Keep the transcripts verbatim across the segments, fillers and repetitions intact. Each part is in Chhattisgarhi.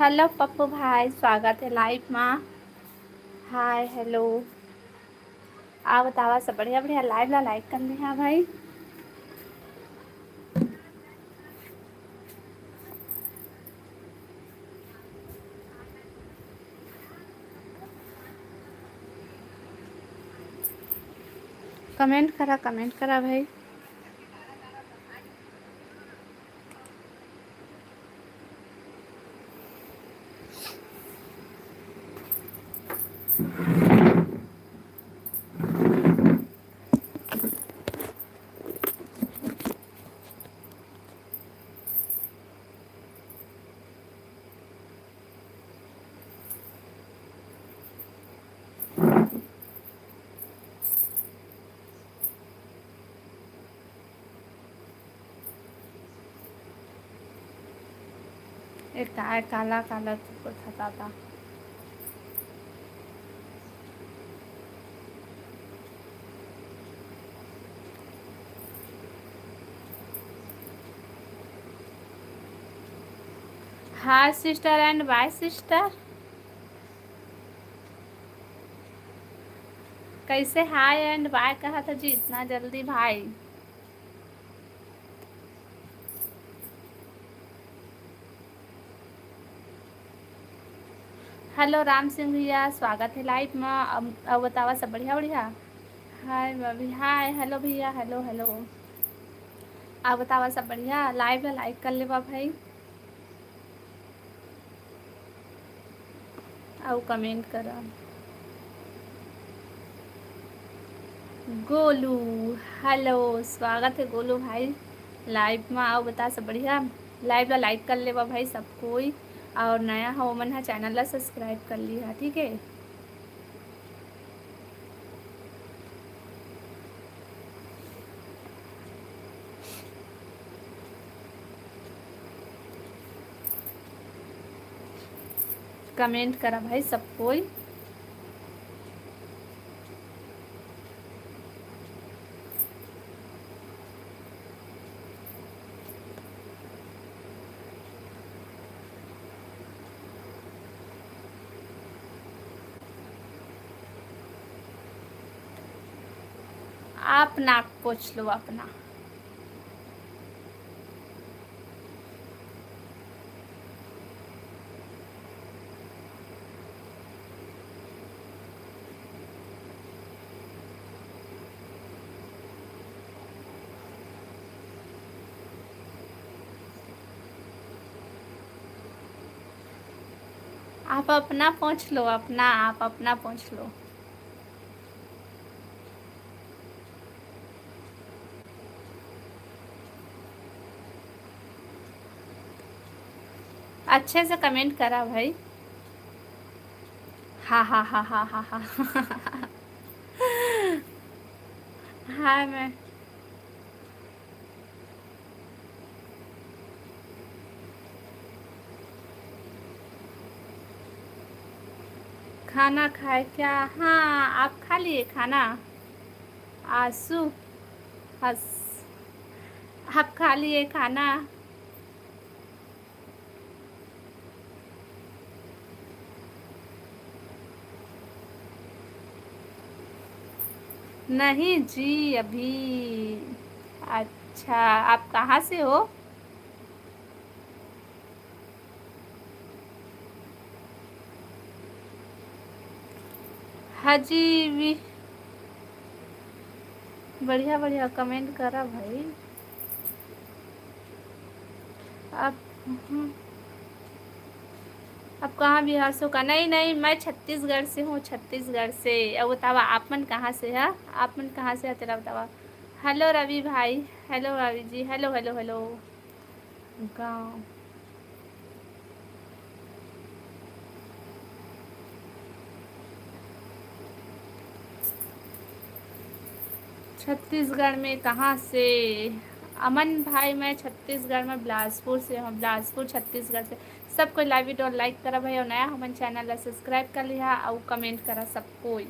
हेलो पप्पू भाई, स्वागत है लाइव मा। हाय, हेलो। आ बतावा सब बढ़िया? बढ़िया। लाइव ला लाइक कर लिहा भाई। कमेंट करा, कमेंट करा भाई। ए काय काला काला चुपत हता ता। Hi sister and bye sister। कैसे hi and bye कहा था जी इतना जल्दी भाई? हेलो राम सिंह भैया, स्वागत है लाइव में। अब, अब बतावा सब बढ़िया बढ़िया? हाय भाभी, हाय, हेलो भैया, हेलो हेलो। अब बतावा सब बढ़िया? लाइव ला लाइक कर लेवा भाई। अउ कमेंट करा। गोलू, हेलो, स्वागत है गोलू भाई लाइव में। अउ बता सब बढ़िया? लाइव ला लाइक कर लेवा भाई सब कोई, और नया हो ओमन हा चैनल ला सब्सक्राइब कर लिहा, ठीक है। कमेंट करा भाई सब कोई। आप नाक पोछ लो अपना। आप अपना पोंछ लो, अपना, आप अपना पोंछ लो। अच्छे से कमेंट करा भाई। हा हा हा हा हा हा। हाय मैं। खाना खाए क्या? हाँ, आप खा लिए खाना? आंसू, हंस, आप खा लिए खाना? नहीं जी, अभी। अच्छा, आप कहाँ से हो? हजी भी बढ़िया बढ़िया कमेंट करा भाई। आप, हम्म। आप कहाँ बिहार से हो का? नहीं, नहीं, मैं छत्तीसगढ़ से हूँ, छत्तीसगढ़ से। अब बतावा, आप मन कहाँ से है? आप मन कहाँ से है, तेला बतावा। हेलो रवि भाई, hello Ravi ji, hello, hello, hello. गाँव। छत्तीसगढ़ में कहाँ से? अमन भाई, मैं छत्तीसगढ़ में बिलासपुर से हूँ, बिलासपुर, छत्तीसगढ़ से। सब कोई लाइव वीडियो लाइक करा भाई, और नया हमन चैनल ला सब्सक्राइब कर लिहा, और कमेंट करा सब कोई।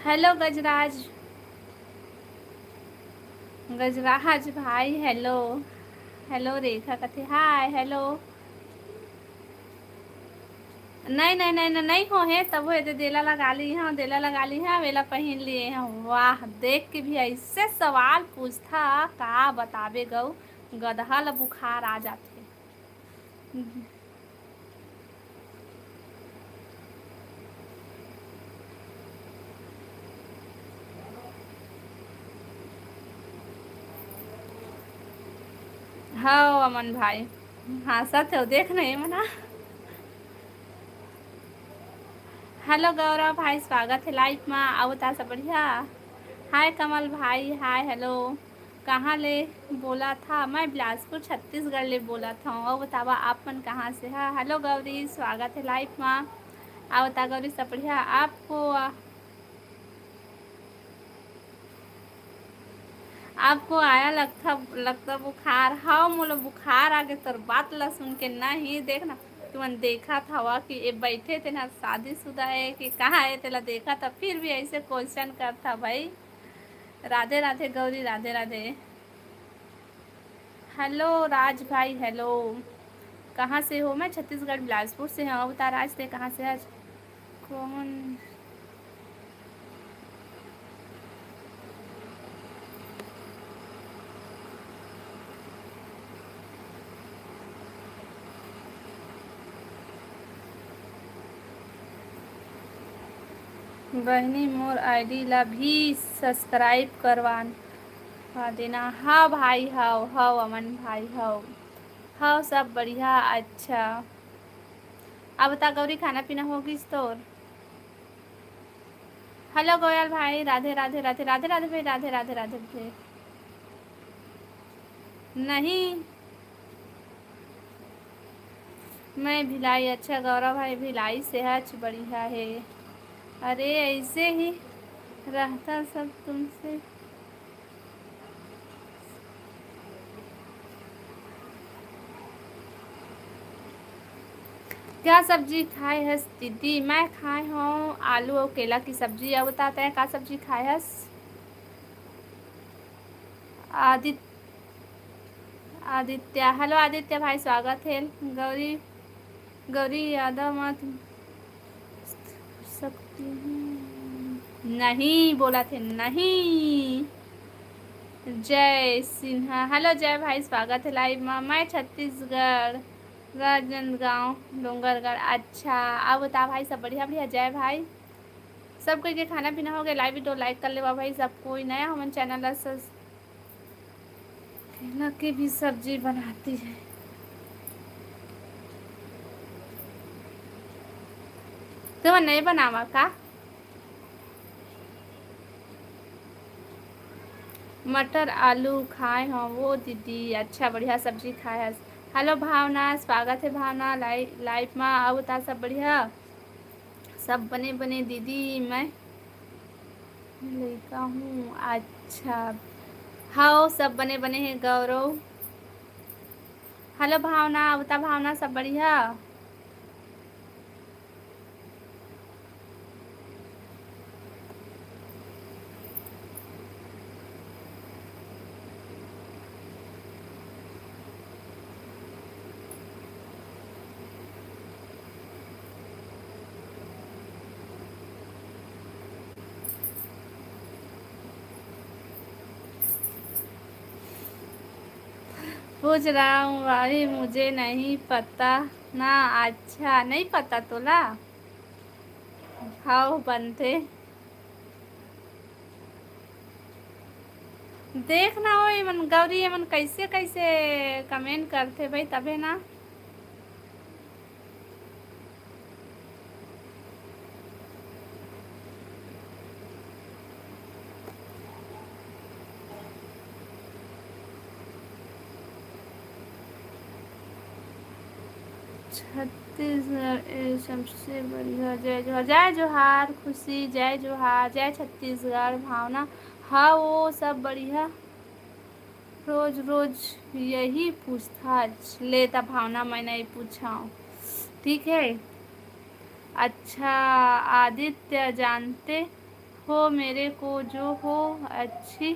हेलो गजराज, गजराज भाई, हेलो। हेलो रेखा कथे हाय, हेलो। नहीं, नहीं, नहीं, नहीं, नहीं हो हे, तब वो एदे देला लगा ली है, देला लगा ली है, वेला पहन लिए हैं। वाह, देख के भी ऐसे सवाल पूछता, का बताबे गऊ, गदहा ल बुखार आ जाथे। हव अमन भाई, हाँसत हव, देख नहीं मना। हेलो गौरव भाई, स्वागत है लाइव मा। अउ बता, सब बढ़िया? हाय कमल भाई, हाय, हेलो। कहाँ ले बोलत हा? मैं बिलासपुर, छत्तीसगढ़ ले बोलत हूँ। अउ बतावा, आप मन कहाँ से हा? हेलो गौरी, स्वागत है लाइव मा। अउ बता गौरी, सब बढ़िया? आपको, आपको आया लगता, लगता बुखार। हाँ, मोला बुखार आगे तोर बात ला सुन के। नहीं, देख ना, तुमन देखत हवा कि ए बैठे तेन ह शादीशुदा है कि कहाँ है, तेला देखत ह, फिर भी ऐसे क्वेश्चन करत ह भाई। राधे राधे गौरी, राधे राधे। हेलो राज भाई, हेलो। कहाँ से हो? मैं छत्तीसगढ़ बिलासपुर से हूँ। बता राज, ते कहाँ से आज? कौन? बहिनी, मोर आईडी ला भी सब्सक्राइब करवान, कर देना। हाँ भाई, हव, हव अमन भाई, हव, हव, सब बढ़िया। अच्छा, अब बता गौरी, खाना पीना हो गिस तोर? हेलो गोयल भाई, राधे राधे राधे राधे राधे भाई, राधे राधे राधे भाई। नहीं, मैं भिलाई। अच्छा गौरव भाई, भिलाई सेहत बढ़िया है। अरे, ऐसे ही रहता सब तुमसे। क्या सब्जी खाए हस दीदी? मैं खाए हूँ आलू और केला की सब्जी। अब बता, तैं का सब्जी खाए हस? आदित्य, आदित्य, हेलो आदित्य भाई, स्वागत है। गौरी, गौरी यादव मत सकती हूँ। नहीं, बोलत हे नहीं। जय सिन्हा, हेलो जय भाई, स्वागत है लाइव मा। मैं छत्तीसगढ़, राजनांदगांव, डोंगरगढ़। अच्छा, अब बता भाई, सब बढ़िया बढ़िया? जय भाई, सब कोई के खाना पीना हो गया, लाइव वीडियो लाइक कर लेवा भाई सब कोई। नया हमन चैनल ला सस-, केला के भी सब्जी बनाती है। तुमन नहीं बनावा का? मटर आलू खाए हो वो दीदी, अच्छा बढ़िया सब्जी खाए हस। हेलो भावना, स्वागत है भावना लाइ-, लाइव मा। अउ बता, सब बढ़िया? सब बने बने दीदी, मैं लइका हूँ। अच्छा, हव, सब बने बने हे गौरव। हेलो भावना, अउ बता भावना, सब बढ़िया? पूछ रहा हूँ भाई, मुझे नहीं पता। ना, अच्छा, नहीं पता तोला? भाव बनथे। देख ना, ओ एमन गौरी, एमन कैसे, कैसे comment करथे भाई, तभे ना। छत्तीसगढ़ ए सबसे बढ़िया। जय जोहार, जय जोहार खुशी, जय जोहार, जय छत्तीसगढ़ भावना। हाँ, वो सब बढ़िया। रोज रोज यही पूछताच। ले त भावना, मैं नहीं पूछाऊँ, ठीक है? अच्छा आदित्य, जानते हो मेरे को जो हो अच्छी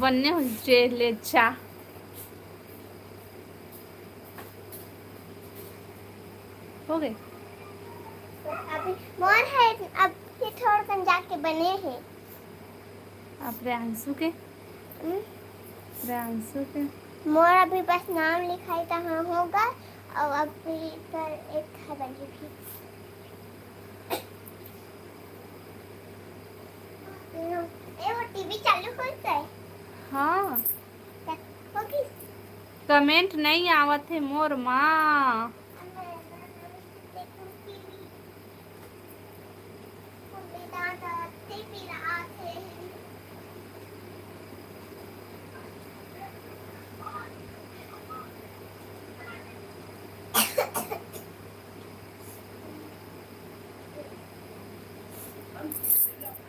बने हो जे ले जा। हो गए। अभी मोर है, अब ये थोड़ कन जाके बने हैं। अब प्रियांशु के? हम्म? प्रियांशु के? मोर अभी बस नाम लिखाई तहाँ होगा, और अभी इधर एक है बनी भी। ए, वो टीवी चालू हो गए? हाँ। होगी? Comment नहीं आवत है मोर माँ।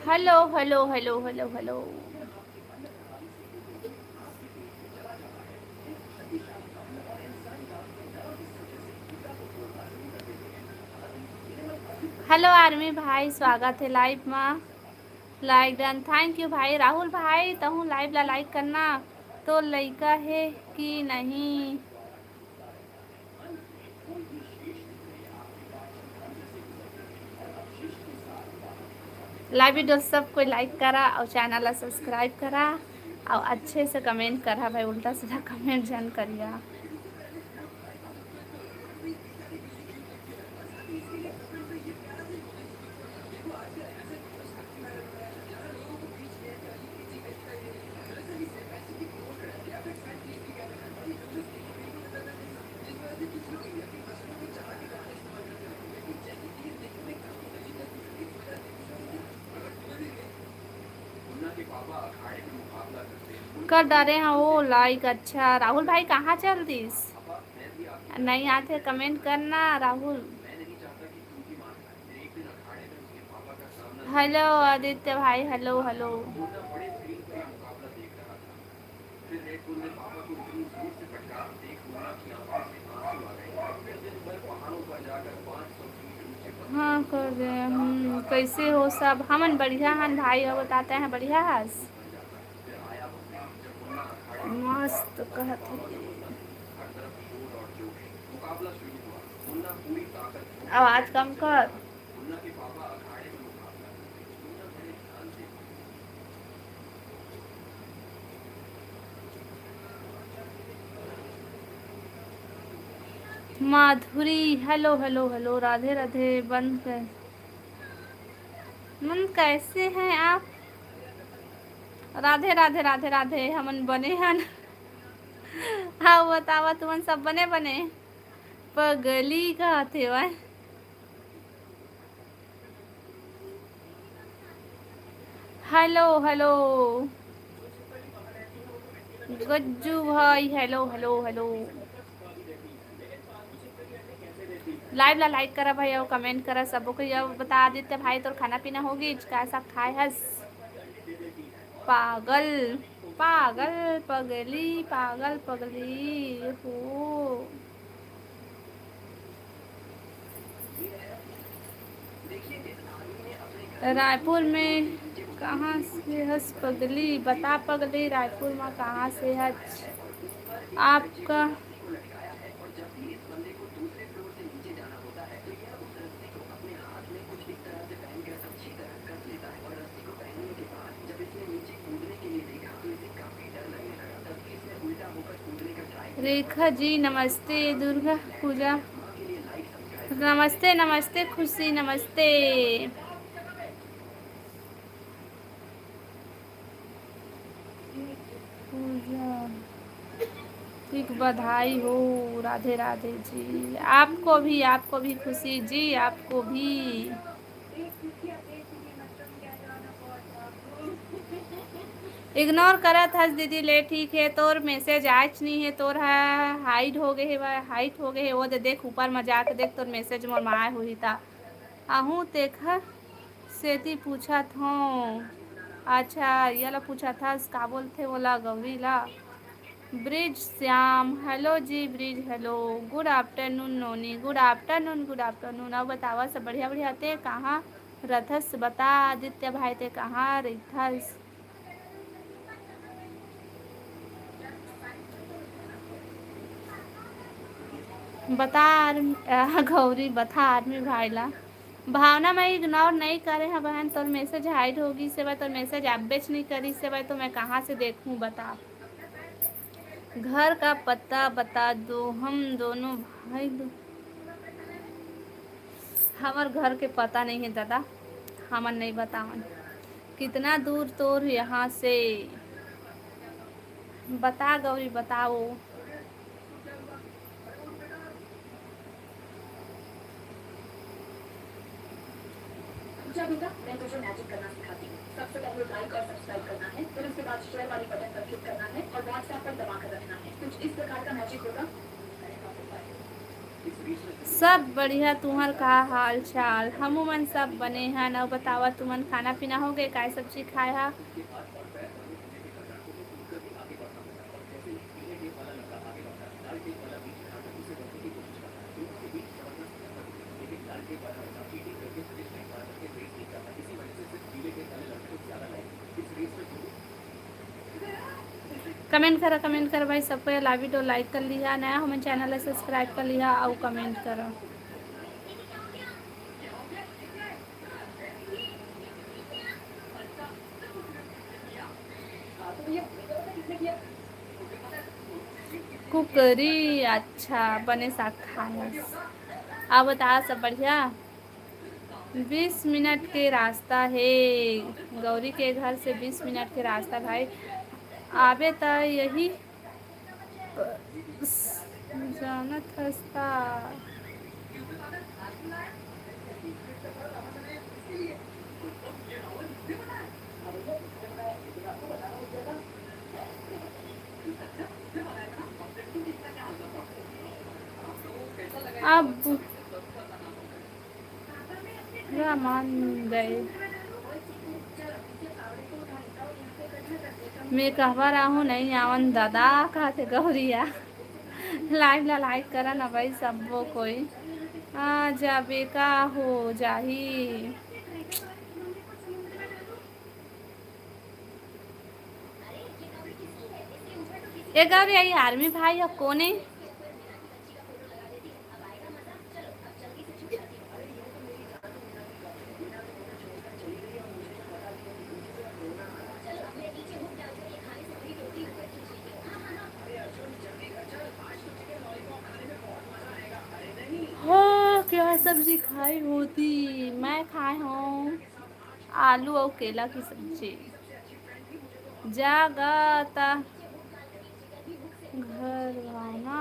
Hello, hello, hello, hello, hello. Hello army भाई, स्वागत है live मा। Like done, thank you भाई। राहुल भाई, तहूँ live ला like करना। तो लइका है कि नहीं? Live video सब कोई like करा और channel ला subscribe करा और अच्छे से comment करा भाई, उल्टा सीधा comment जन करिया। कर डारे हैं वो like। अच्छा राहुल भाई, कहाँ चल दिस? नहीं आते, comment करना राहुल। Hello आदित्य भाई, hello, hello। हाँ, कर दे। हम्म, कैसे हो सब? हमन बढ़िया हन भाई, और बताते हैं, बढ़िया हस? मस्त कहत है। आवाज कम कर। माधुरी, hello, hello, hello, Radhe Radhe. बंद कर। मन, कैसे हैं आप? राधे राधे, राधे राधे। हमन बने हन। हाँ, बतावा, तुमन सब बने बने? पगली कहत हेवय। Hello, hello। गज्जू भाई, hello, hello, hello। Live ला like करा भाई, और comment करा सबो को। ये बता, आदित्य भाई, तोर खाना पीना होगी? का सब खाए हस? पागल, पागल पगली, पागल पगली हो। रायपुर में कहाँ से हस पगली? बता पगली, रायपुर में कहाँ से हच? आपका रेखा जी नमस्ते, दुर्गा पूजा नमस्ते, नमस्ते खुशी, नमस्ते। पूजा, ठीक, बधाई हो। राधे राधे जी, आपको भी, आपको भी खुशी जी, आपको भी। इग्नोर करत हस दीदी, ले ठीक है, तोर मैसेज आयच नहीं है, तोर ह हाइड हो गए है, हाइट हो गए है। वो दे देख, ऊपर में जाके देख, तोर मैसेज मोर माय होही ता। आहूँ तेखर सेती पूछत हौं। अच्छा, ये ला पूछत हस, का बोलथे ओला, गौरी ला? ब्रिज श्याम, हेलो जी ब्रिज, हेलो। गुड आफ्टरनून नोनी, गुड आफ्टरनून, गुड आफ्टरनून। अउ बतावा, सब बढ़िया, बढ़िया? ते कहाँ रथस? बता आदित्य भाई, ते कहाँ रहिथस? बता आर्मी, अ, गौरी, बता आर्मी भाई ला। भावना, मैं इग्नोर नहीं करे हँव बहन, तोर मैसेज हाइड हो गइस हे, तोर मैसेज आबेच नहीं करिस हे, तो मैं कहाँ से देखूँ, बता। घर का पता बता दो, हम दोनों भाई दो। हमर घर के पता नहीं है दादा, हमन नहीं बतावन। कितना दूर तोर यहाँ से? बता गौरी, बताओ। जा बेटा, मैं तुझे मैजिक करना सिखाती हूँ। सबसे पहले लाइक और सब्सक्राइब करना है, फिर उसके बाद शेयर वाली बटन पर क्लिक करना है और WhatsApp पर दबा कर रखना है। कुछ इस प्रकार का मैजिक होगा। सब बढ़िया, तुहर का हाल चाल? हमू मन सब बने हन। अउ बतावा, तुमन खाना पीना हो गए? काय सब्जी खाए हा? कमेंट करा, कमेंट करा भाई, सबको ये लाइव वीडियो लाइक कर लिहा, नया हो मन चैनल ला सब्सक्राइब कर लिहा अउ कमेंट करा। कुकरी, अच्छा, बने साग खानस। अउ बता, सब बढ़िया? बीस मिनट के रास्ता हे, गौरी के घर से बीस मिनट के रास्ता भाई। आबे त यही जानत हस ता। अब पूरा मान गए। मैं कहवा रहूँ, नहीं आवन दादा, कहते गौरिया। लाइव ला लाइक करा ना भाई, सबो कोई। आ जाबे का हो जाही। ए गौरी, आई आर्मी भाई ह कोने? हो, क्या सब्जी खाई होती? मैं खाए हूँ आलू और केला की सब्जी। जागत घर वाला।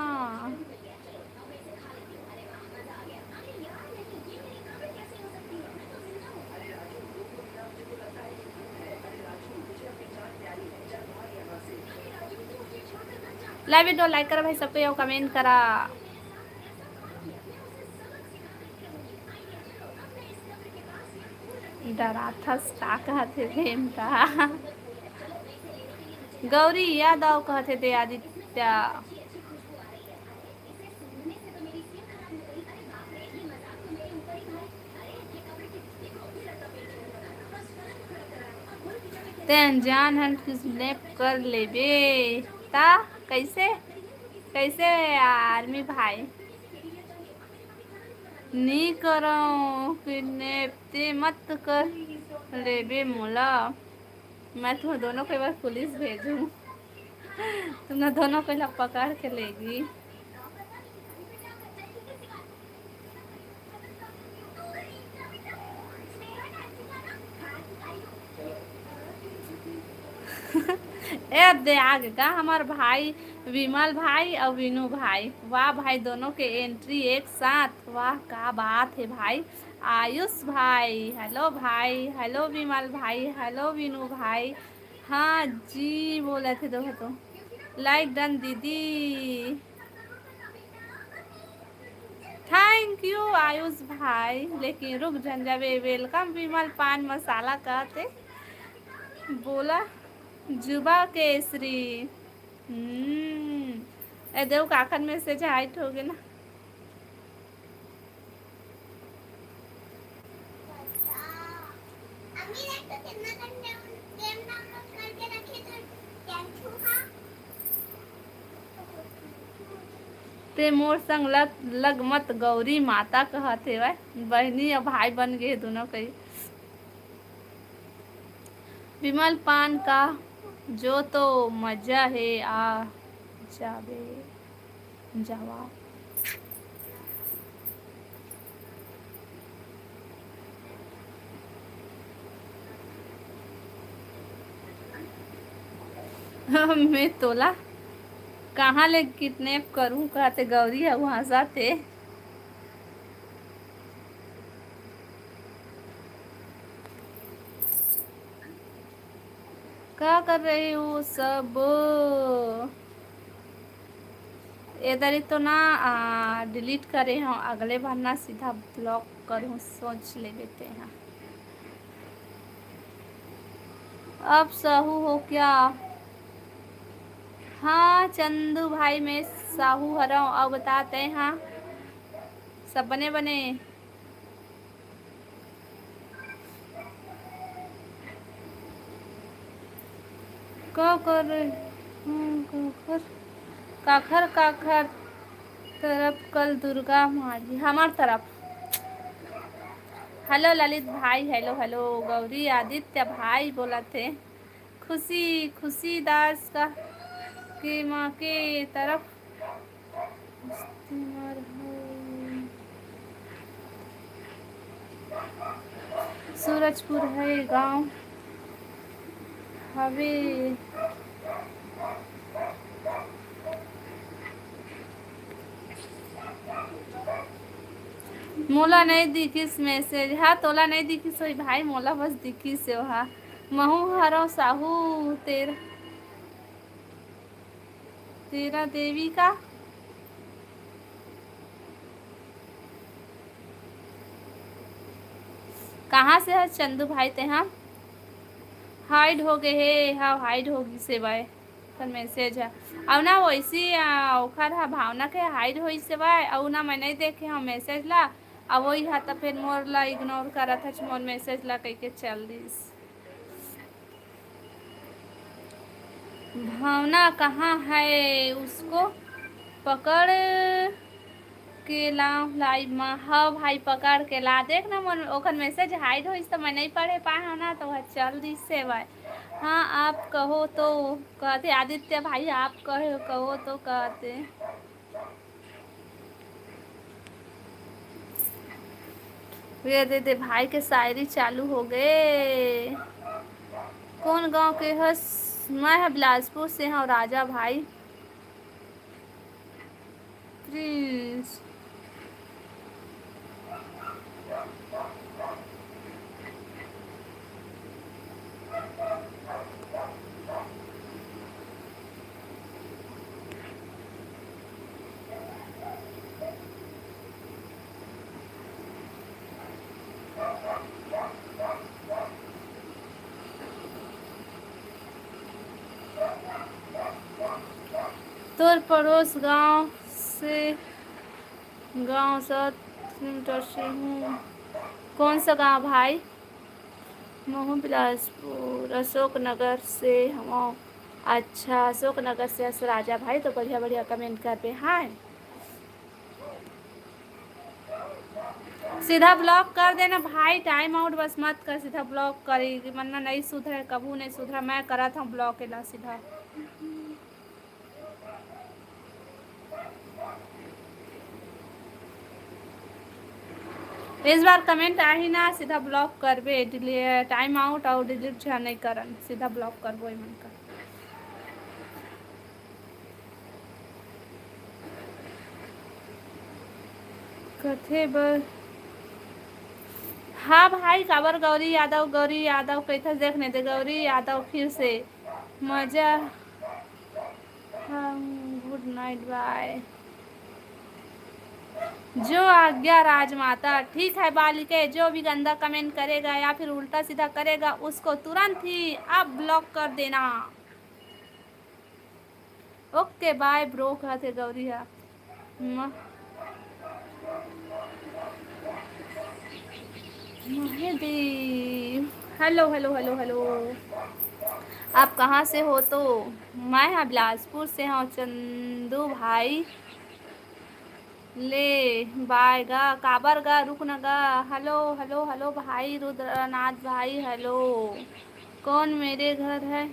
लाइव वीडियो लाइक करा भाई, सबको यो कमेंट करा। डराथस का कहत हे प्रेम का? गौरी यादव कहत हे दे आदित्य। ते अनजान हन किडनैप कर लेबे ता? कैसे, कैसे आर्मी भाई? नी करो किडनैप, ते मत कर लेबे मोला। मैं तुम दोनों के बाद पुलिस भेजूं। तुम दोनों को ला पकड़ के लेगी। ए दे आगे का हमार भाई विमल भाई और विनू भाई। वाह भाई, दोनों के एंट्री एक साथ। वाह, का बात है भाई। आयुष भाई, हेलो भाई, हेलो विमल भाई, हेलो विनू भाई। हाँ जी, बोला थे दो तो। लाइक डन दीदी। थैंक यू आयुष भाई, लेकिन रुक झन जाबे। वेलकम विमल पान मसाला कहते। बोला जुबा केसरी। हम्म, ए देव काखन में से हाइट हो गए ना। ते मोर संग लत लग मत, गौरी माता कहत हेवय। बहिनी अउ भाई बन गे हे दोनों कई। विमल पान का जो तो मजा हे, आ जाबे जावा। मैं तोला कहाँ ले किडनैप करूँ कहते गौरी ह वहाँ जाते। का कर रही हो सब? ए दरी तो ना, आ, डिलीट करे हूँ, अगले बार ना सीधा ब्लॉक करूँ, सोच ले बेटे। हाँ, अब साहू हो क्या? हाँ चंदू भाई, मैं साहू हरव। अब बताते हाँ, सब बने बने। का कर रहे? हम्म, काखर, काखर, काखर तरफ कल दुर्गा मारी, हमार तरफ। हेलो ललित भाई, हेलो, हेलो, गौरी आदित्य भाई बोला थे। खुशी, खुशी दास का के माँ के तरफ। सूरजपुर है गांव हवे। मोला नहीं दिखिस मैसेज। हाँ, तोला नहीं दिखिस होई भाई, मोला बस दिखिस हे। हाँ, महू हरव साहू तेरा तेरा देवी का। कहाँ से है चंदू भाई तेहा? हाइड हो गए हे। हाँ, हाइड हो गई से भाई। पर मैसेज है। अब ना वैसी, आ, ओखर हा भावना के हाइड होई से भाई। अब ना मैं नहीं देखे हूँ मैसेज ला। अब वही हा तो फिर मोर ला इग्नोर करत है, मोर मैसेज ला कह के चल दिस। भावना कहाँ है, उसको पकड़ के लाव लाइव मा। हाँ भाई, पकड़ के ला। देख ना, मोर ओकर मैसेज हाइड होइस त मैं नहीं पढ़े पाए हूँ ना, तो वह चल दिस से भाई। हाँ, आप कहो तो कहते, आदित्य भाई, आप कहो, कहो तो कहते। ये दे दे भाई के शायरी चालू हो गए। कौन गांव के हस? मैं ह बिलासपुर से हूँ राजा भाई। प्रिंस। तोर पड़ोस गांव से, गांव सात किलोमीटर से हूँ। कौन सा गांव भाई? महू बिलासपुर, अशोक नगर से हवं। अच्छा, अशोक नगर से हस राजा भाई, तो बढ़िया बढ़िया कमेंट करबे। हाय, सीधा ब्लॉक कर देना भाई, टाइम आउट बस मत कर, सीधा ब्लॉक करे, वरना नहीं सुधरे, कभू नहीं सुधरा। मैं करत हूँ ब्लॉक एला सीधा। इस बार कमेंट आही ना, सीधा ब्लॉक करबे, डिले-, टाइम आउट और डिलीट झन नहीं करन, सीधा ब्लॉक करबो एमन का। कथे बर, हाँ भाई, काबर गौरी यादव, गौरी यादव कहिथस, देख नहीं दे, गौरी यादव फिर से मजा। हाँ, गुड नाइट, बाय। जो आज्ञा राजमाता। ठीक है बालिके, जो भी गंदा कमेंट करेगा या फिर उल्टा सीधा करेगा, उसको तुरंत ही आप ब्लॉक कर देना। ओके बाय ब्रो, कहथे गौरी हा। म-, Mehidy, hello, hello, hello, hello. आप कहाँ से हो? तो मैं हा बिलासपुर से हूँ, चंदू भाई। ले बाय गा, काबर गा, रुक न गा। हेलो, हेलो, हेलो भाई रुद्रनाथ भाई, हेलो। कौन मेरे घर है?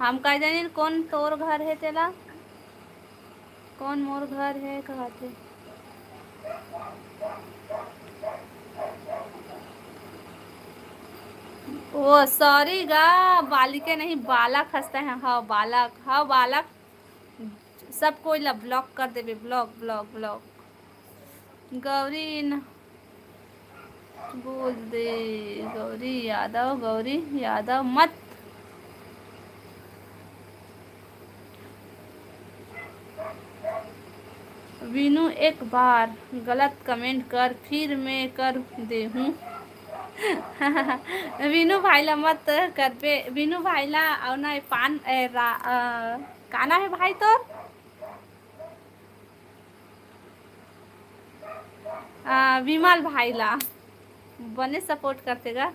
हम का जानी कौन तोर घर है तेला, कौन मोर घर है कहत हे। ओ सॉरी गा, बालिके नहीं, बालक हंसता है। हाँ बालक, हाँ बालक, सब कोई ला ब्लॉक कर देबे, ब्लॉक, ब्लॉक, ब्लॉक। गौरी न बोल दे, गौरी यादव, गौरी यादव मत। वीनू, एक बार गलत कमेंट कर, फिर मैं कर देहूँ। वीनू भाई ला मत करबे, वीनू भाई ला। और ना पान, ए, रा, अ, का नाम है भाई तोर? आ, विमल भाई ला बने सपोर्ट करथे गा।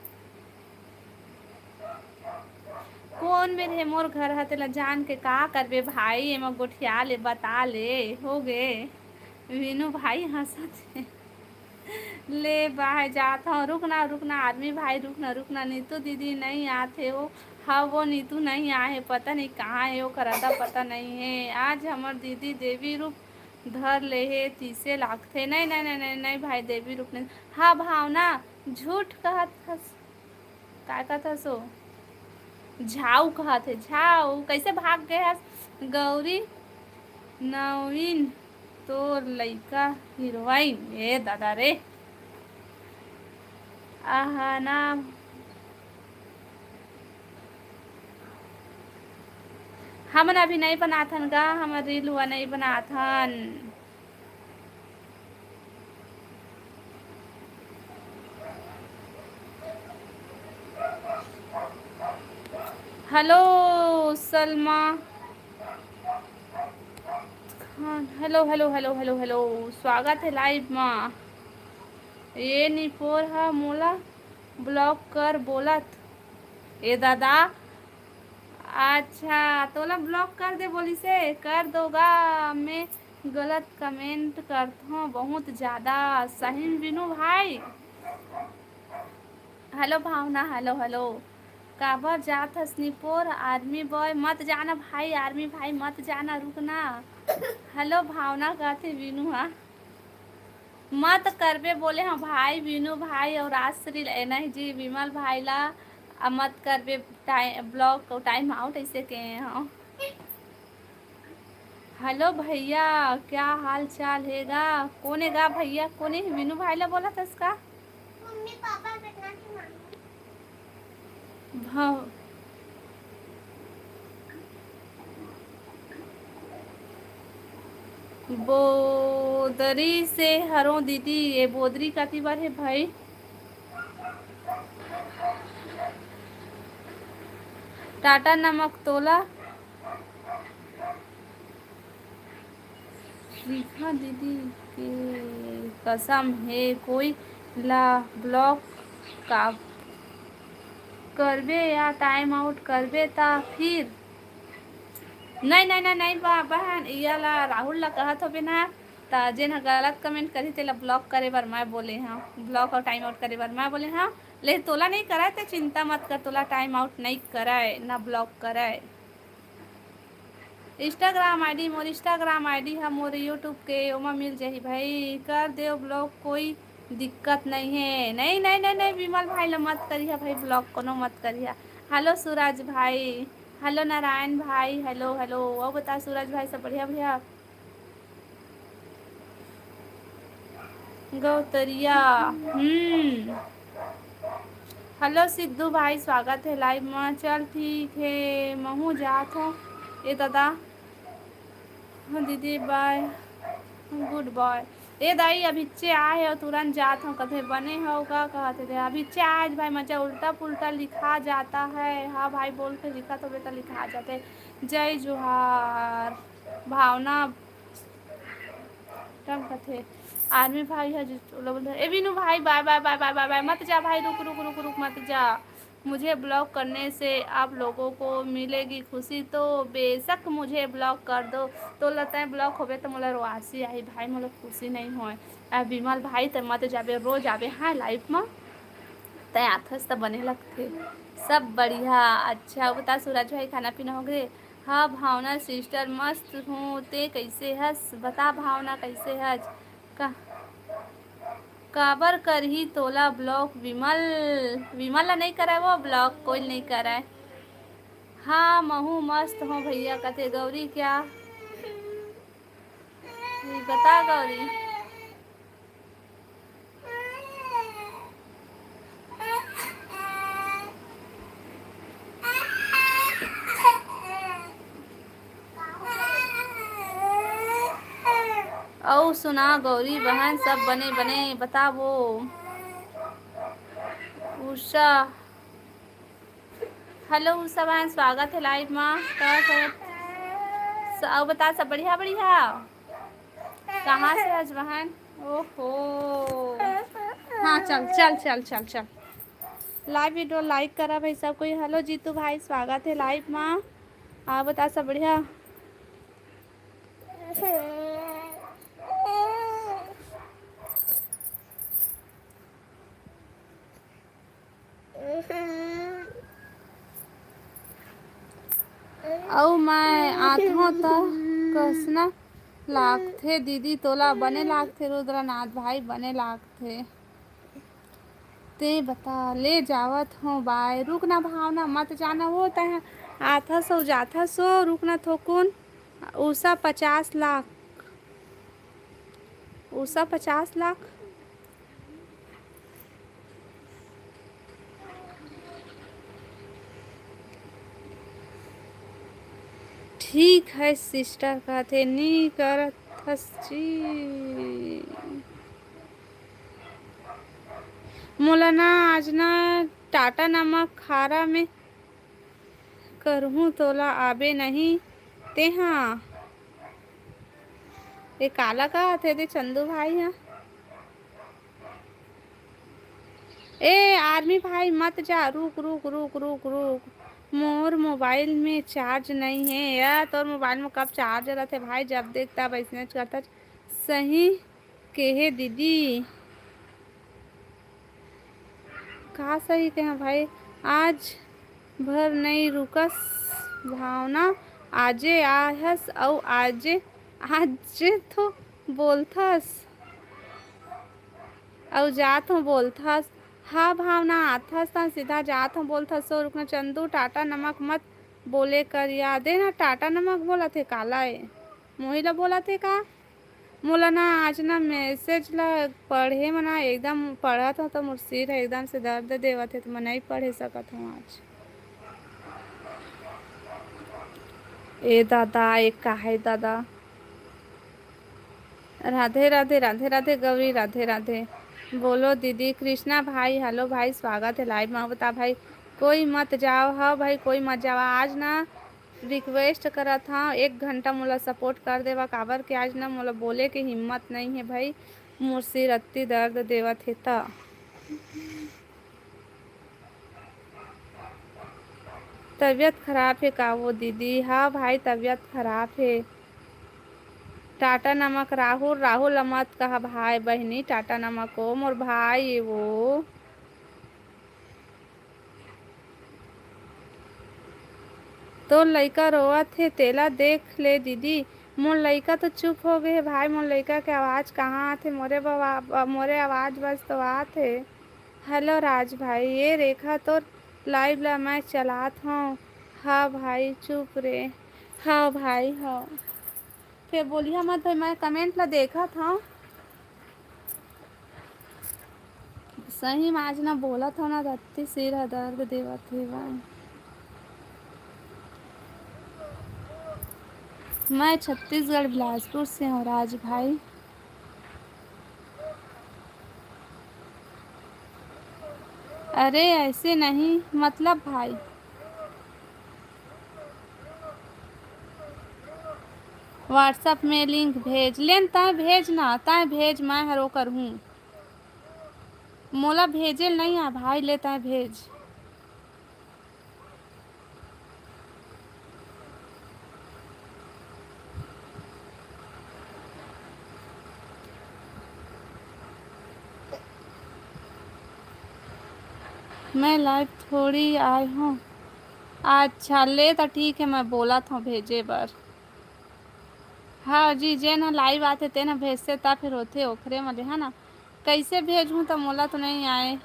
कोन मेर हे मोर घर ह, तेला जान के का करबे भाई, एमा गोठिया ले, बता ले, हो गे। वीनू भाई हंसत हे। ले बाय जात हव, रुक ना, रुक ना, आर्मी भाई, रुक ना, रुक ना, नीतू दीदी नई आत हे वो। हाँ, वो नीतू नई आए हे, पता नहीं कहाँ हे, ओकर अता पता नई हे। आज हमर दीदी देवी रूप धर ले हे, तीसे लागथे। नहीं, नहीं, नहीं, नहीं, नहीं भाई, देवी रूप नहीं। हाँ भावना, झूठ कहत हस। का कहत हस ओ? झाऊ कहत हे, झाऊ। कैसे भाग गए हस? गौरी नवीन, तोर लइका हीरोइन। ए दादा रे। आहा ना, हमन अभी नई बनाथन गा, हमर रील हुआ नई बनाथन। Hello Salma Khan, hello, hello, hello, hello, hello, स्वागत है लाइव मा। ये निपोर हा मोला ब्लॉक कर बोलत। ए दादा, अच्छा, तोला ब्लॉक कर दे बोलिसे, कर दो गा। मैं गलत कमेंट करथों बहुत ज्यादा, सही में विनू भाई। हेलो भावना, हेलो, हेलो। काबर जात हस निपोर, आर्मी बॉय? मत जाना भाई, आर्मी भाई मत जाना, रुकना। हेलो भावना, कहते विनू हा। मत करबे बोले हव भाई, विनू भाई और राजश्री ल-, ए, नहीं जी, विमल भाई ला, अ, मत करबे टाइ-, ब्लॉक, टाइम आउट ऐसे के हव। हेलो भैया, क्या हाल चाल हे गा? कोने गा भैया, कोने हे? विनू भाई ला बोलत हस का? मम्मी पापा कितना की मांगी? भव-, बोदरी से हरों दीदी, ये बोदरी काती बर हे भाई? टाटा नमक तोला। रेखा दीदी के कसम हे, कोई ला ब्लॉक का, करबे या time out करबे त फिर? नहीं, नहीं, नहीं, नहीं बा-, बहन, इया ला राहुल ला कहत होबे ना, त जेन ह गलत comment करही तेला block करे बर मैं बोले हंव, block अउ time out करे बर मैं बोले हंव, लेकिन तोला नहीं करय, ते चिंता मत कर, तोला time out नहीं करय, ना block करय। Instagram ID, मोर Instagram ID ह मोर YouTube के, ओमा मिल जाही भाई, कर देव block, कोई दिक्कत नहीं है। नहीं, नहीं, नहीं, नहीं, विमल भाई ला मत करिहा भाई block, कोनो मत करिहा। Hello सूरज भाई, hello नारायण भाई, hello, hello। अउ बता सूरज भाई, सब बढ़िया भैया? गौतरिया, हम्म। Hello सिद्धू भाई, स्वागत है live में। चल ठीक है, महू जात हूँ। ए दादा, हाँ दीदी, bye, good bye। ए दाई, अभिच्चे आए हो, तुरंत जात हो, कथे बने हो का कहत हे। अभिच्चे आज भाई मजा, उल्टा पुल्टा लिखा जाता है। हाँ भाई, बोल के लिखा तो बेटा लिखा जाते। जय जोहार। भावना टम कथे, आर्मी भाई है जो ओला बोलते हैं, ए विनू भाई, bye bye bye bye bye bye, मत जा भाई, रुक रुक रुक रुक, मत जा। मुझे ब्लॉक करने से आप लोगों को मिलेगी खुशी, तो बेशक मुझे ब्लॉक कर दो। तो लता है ब्लॉक होबे तो मोला रोआसी आई भाई, मोला खुशी नहीं होए। आ विमल भाई, ते मत जाबे, रो जाबे हाँ लाइफ में। तै आथस त बने लगथे। सब बढ़िया। अच्छा बता सूरज भाई, खाना पीना हो गए? हाँ भावना सिस्टर, मस्त हूँ, ते कैसे हस? बता भावना, कैसे हस? का, काबर करही तोला ब्लॉक विमल? विमल ला नहीं कराए वो ब्लॉक, कोई नहीं कराए। हाँ महू मस्त हो भैया, कथे गौरी क्या? ये बता गौरी। अउ सुना गौरी बहन, सब बने बने बताबो। उषा, हेलो उषा बहन, स्वागत है लाइव मा। का करत स-, अउ बता, सब बढ़िया बढ़िया? कहाँ से आज बहन? ओहो, हाँ चल चल चल चल चल, लाइव वीडियो लाइक करा भाई सब कोई। हेलो जीतू भाई, स्वागत है लाइव मा। आ बता, सब बढ़िया? अउ मैं आथों त कसना लागथे दीदी तोला? बने लागथे रुद्रनाथ भाई, बने लागथे। ते बता, ले जावत हों बाय। रुक ना भावना, मत जाना वो, तैं आथस अउ जाथस वो, रुक ना थोकुन। उषा पचास लाख, उषा पचास लाख। ठीक है सिस्टर, कहते नी करत हस जी। मोला ना आज ना टाटा नमक खारा में करहूँ, तोला आबे नहीं तेहा। ए काला कहत हे दे चंदू भाई हा। ए आर्मी भाई मत जा, रुक रुक रुक रुक रुक, मोर मोबाइल में चार्ज नहीं है यार। तोर मोबाइल में कब चार्ज रहते भाई, जब देख तब ऐसने करता। सही केहे दीदी, का सही कहे भाई, आज भर नहीं रुकस भावना, आजे आहस अउ आजे, आजे तो बोलथस अउ जात हो बोलथस। हाँ भावना, आथस त सीधा जात हो बोलथस। सो रुकना चंदू, टाटा नमक मत बोले कर यार। दे ना टाटा नमक बोलत हे काला ए? मोही ला बोलत हे का? मोला ना आज ना मैसेज ला पढ़े म ना एकदम पढ़त हूँ तो मोर सिर ह एकदम से दर्द देवत हे, तो मैं नहीं पढ़े सकत हूँ आज। ए दादा, ए का है दादा? राधे राधे, राधे राधे गौरी, राधे राधे। बोलो दीदी। कृष्णा भाई, हेलो भाई, स्वागत है लाइव में। बता भाई, कोई मत जाओ, हाँ भाई, कोई मत जाओ। आज ना रिक्वेस्ट करत हव, एक घंटा मोला सपोर्ट कर देवा, काबर के आज ना मोला बोले के हिम्मत नहीं है भाई, मोर सिर अत्ती दर्द देवत हे त। तबीयत खराब हे का वो दीदी? हाँ भाई, तबीयत खराब हे। टाटा नमक राहुल, राहुल ला मत कहा भाई बहिनी, टाटा नमक ओ मोर भाई ए वो। तोर लइका रोवत हे, तेला देख ले दीदी। मोर लइका तो चुप हो गए हे भाई, मोर लइका के आवाज कहाँ आथे? मोरे बवा-, मोरे आवाज बस तो आथे। हेलो राज भाई, ये रेखा तोर लाइव ला मैं चलात हूँ। हाँ भाई, चुप रे। हाँ भाई, हाँ। फिर बोलिया मत भाई, मैं कमेंट ला देखत हूँ। सही में आज ना बोलत हूँ ना, रत्ती सिर ह दर्द देवत हे भाई। मैं छत्तीसगढ़ बिलासपुर से हूँ राज भाई। अरे ऐसे नहीं, मतलब भाई। WhatsApp में लिंक भेज लेन, तय भेज ना, तय भेज, मैं हरो करहूँ। मोला भेजे नहीं आ भाई, ले तय भेज। मैं लाइव थोड़ी आए हूँ। अच्छा, ले त ठीक है, मैं बोलत हूँ भेजे बर। हाँ जी, जेन ह लाइव आथे, तेन ह भेजथे, त फिर होथे ओखरे म ले, है ना? कइसे भेजहूँ, त मोला तो नहीं आए।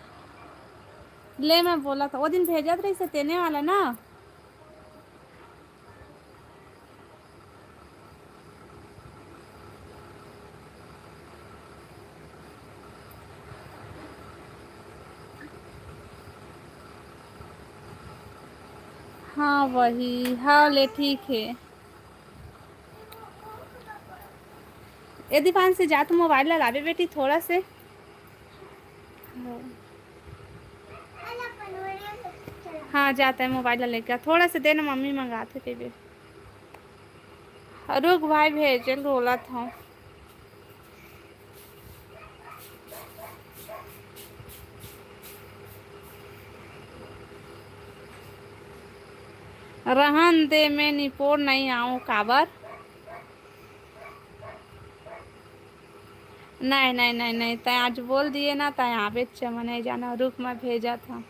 ले, मैं बोलत हूँ, ओ दिन भेजत रहिसे, तेने वाला ना। हाँ, वही। हाँ, ले, ठीक है। ए दीपांशी, जा तो मोबाइल ला लाबे बेटी, थोड़ा से। हाँ, जाता है, मोबाइल ला लेके आ। थोड़ा से देना, मम्मी मंगाथे तेबे। रुक भाई, भेजल रोलत हूँ। रहन दे, मैं निपोर नहीं आऊँ, काबर? नहीं, नहीं, नहीं, नहीं, तैं आज बोल दिए ना, तैं आबेच, मैं नहीं जाना, रुक, मैं भेजत हूँ।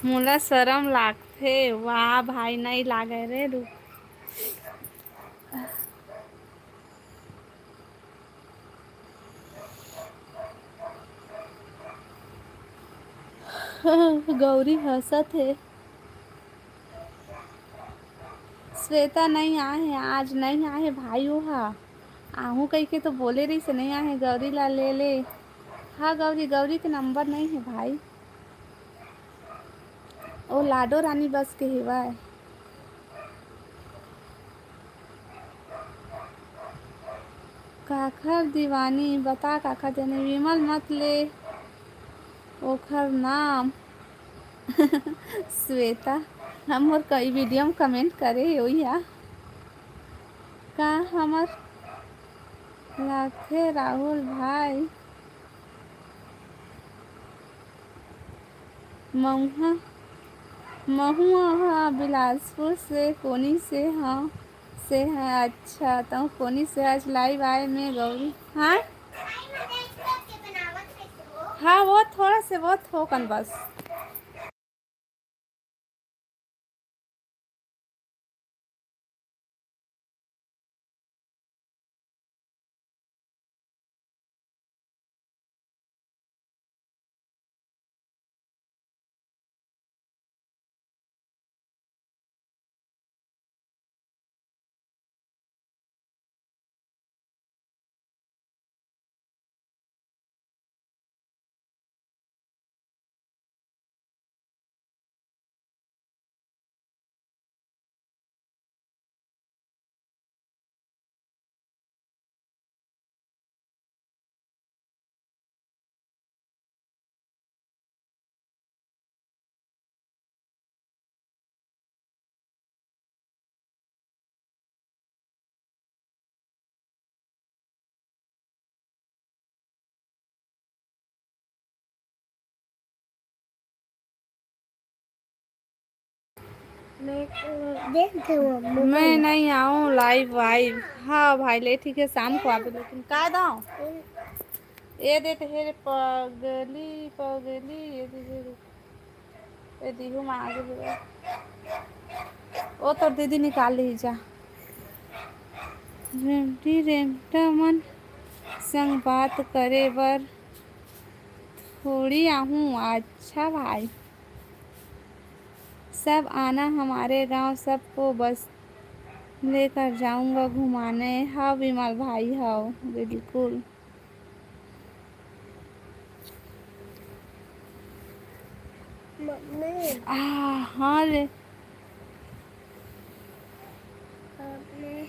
मोला शरम लागथे। वाह भाई, नहीं लागे रे, रुक। गौरी हंसत हे। श्वेता नहीं आए हे, आज नहीं आए हे भाई, ओहा आहूँ कहिके तो बोले रहिस, नहीं आए हे, गौरी ला ले ले। हाँ गौरी, गौरी के नंबर नहीं हे भाई, ओ लाडो रानी बस के हेवय। काखर दीवानी, बता काखर दीवानी, विमल मत ले ओखर नाम। श्वेता, हम मोर कई वीडियो में कमेंट करे हे ओइया। का हमर लागथे राहुल भाई? महुआ, महुआ हा बिलासपुर से, कोनी से हा, से है। अच्छा, तो कोनी से आज लाइव आए में गौरी। हाँ, हाँ, वो थोड़ा से, वो थोकन बस। मैं, देख दे वो mobile। मैं नहीं आऊँ live वाइव। हाँ भाई, ले ठीक है, शाम को आबे, लेकिन का दाव? ए देते हे रे पगली, पगली, ए दे हे रे। ए दीहू माँ आगे बोला। ओ तोर दीदी निकाल ली जा। रेमटी रेमटा मन संग बात करे बर थोड़ी आहूँ। अच्छा भाई, सब आना हमारे गांव, सबको बस लेकर जाऊंगा घुमाने। हाँ विमल भाई, हाँ बिल्कुल। मम्मी। आ, हाँ रे। मम्मी।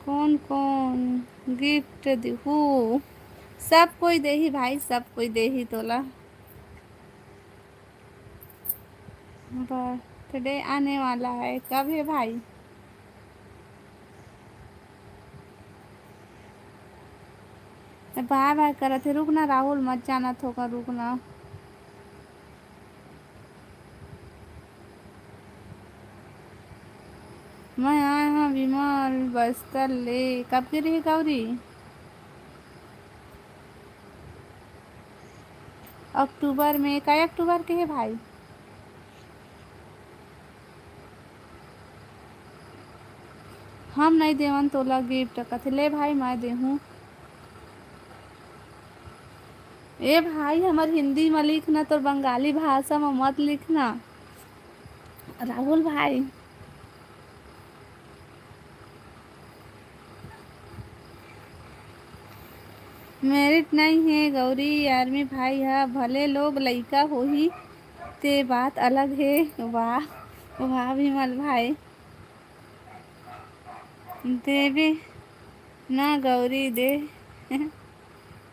कौन कौन गिफ्ट दिहू? सब कोई देही भाई, सब कोई देही तोला। बर्थडे आने वाला है, कब है भाई? बाय बाय करत हे, रुक ना राहुल, मत जाना थोका, रुक ना। मैं आए हूँ विमल बस्तर ले, कब गिरी गौरी? अक्टूबर में, कई अक्टूबर के हे भाई? हम नहीं देवन तोला गिफ्ट, कथे ले भाई मैं देहूँ। ए भाई, हमर हिंदी म लिख ना, तोर बंगाली भाषा म मत लिख ना राहुल भाई। मेरिट नइ हे गौरी, आर्मी भाई ह भले लोग लइका होही, ते बात अलग हे। वाह, वाह विमल भाई, देबे ना गौरी दे।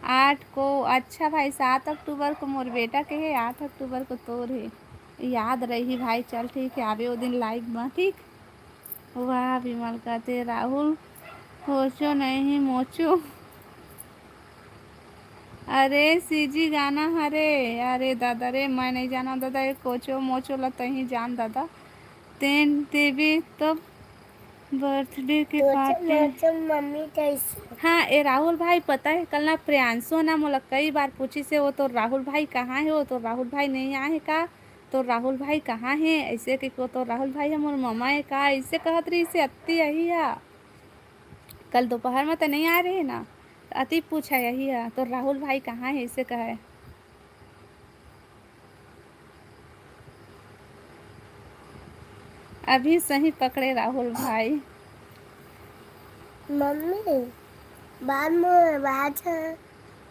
आठ को, अच्छा भाई, सात अक्टूबर को मोर बेटा के हे, आठ अक्टूबर को तोर हे, याद रही भाई। चल ठीक है, आबे ओ दिन लाइव में, ठीक। वाह विमल कहते राहुल, होचो नहीं मोचो। अरे सीजी गाना हरे। अरे दादा रे, मैं नहीं जाना दादा, ये कोचो मोचो ला तही जान दादा। तेन देबे तब बर्थडे के पार्टी। मम्मी कैसे? हाँ ए राहुल भाई, पता है कल ना प्रियांशु ना मोला कई बार पूछी से, वो तो राहुल भाई कहाँ है, वो तो राहुल भाई नहीं आए है का? तो राहुल भाई कहाँ हे? ऐसे कि को तो राहुल भाई हमर ममा हे का? ऐसे कहत रही से अत्ती अही हा। कल दोपहर में तो नहीं आ रहे ना, तो अति पूछा यही हा, तो राहुल भाई कहाँ हे? ऐसे कहे। अभी सही पकड़े राहुल भाई। मम्मी, बाद में बात है,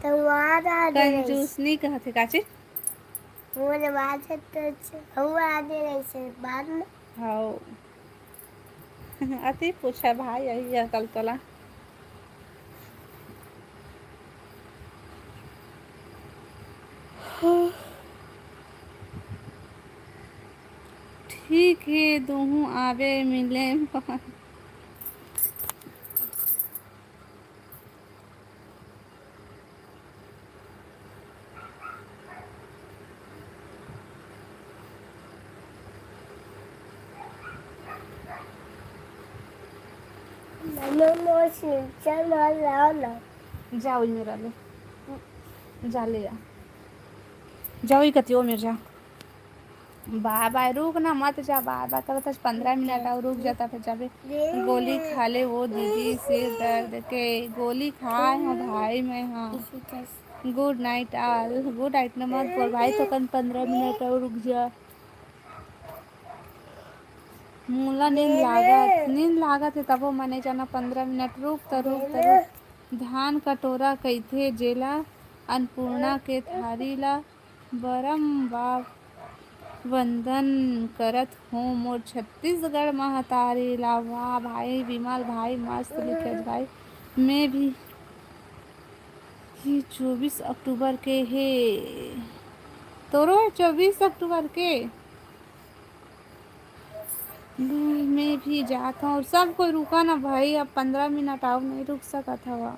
तो वहाँ आ जाए। कंजूस नहीं कहत है काची? मोर बात है तो अच्छा, हुआ आगे रहिसे बाद में। हौ। अति पूछा भाई, यही है कल तोला। ठीक है, दूहूँ आबे मिले। मम्मी, मोर सिंचर मार लाओ ना। जाओ, ये मेरा ले। जा ले आ। जाओ, ये कतियो मेरे जा। बाय बाय, रुक ना, मत जा। बाय बाय करत हस, पंद्रह मिनट अउ रुक जाता, फिर जाबे। गोली खा ले वो दीदी, सिर दर्द के गोली खाए हो भाई मैं। हाँ, गुड नाइट ऑल। गुड नाइट न मत बोल भाई, तो कन पंद्रह मिनट अउ रुक जा। मोला नींद लागत, नींद लागत है, तबो मने जाना पंद्रह मिनट रुक त रुक त रुक। धान कटोरा कहिथे जेला, अन्नपूर्णा के थारी ला बरम्बार वंदन करत हों मोर छत्तीसगढ़ महतारी ला। वाह भाई विमल भाई, मस्त लिखे भाई। मैं भी, ये चौबीस अक्टूबर के हे, तोरो हे चौबीस अक्टूबर के। मैं भी जात हूँ। सब कोई रुका ना भाई, अब पंद्रह मिनट आओ, नहीं रुक सकत हवा।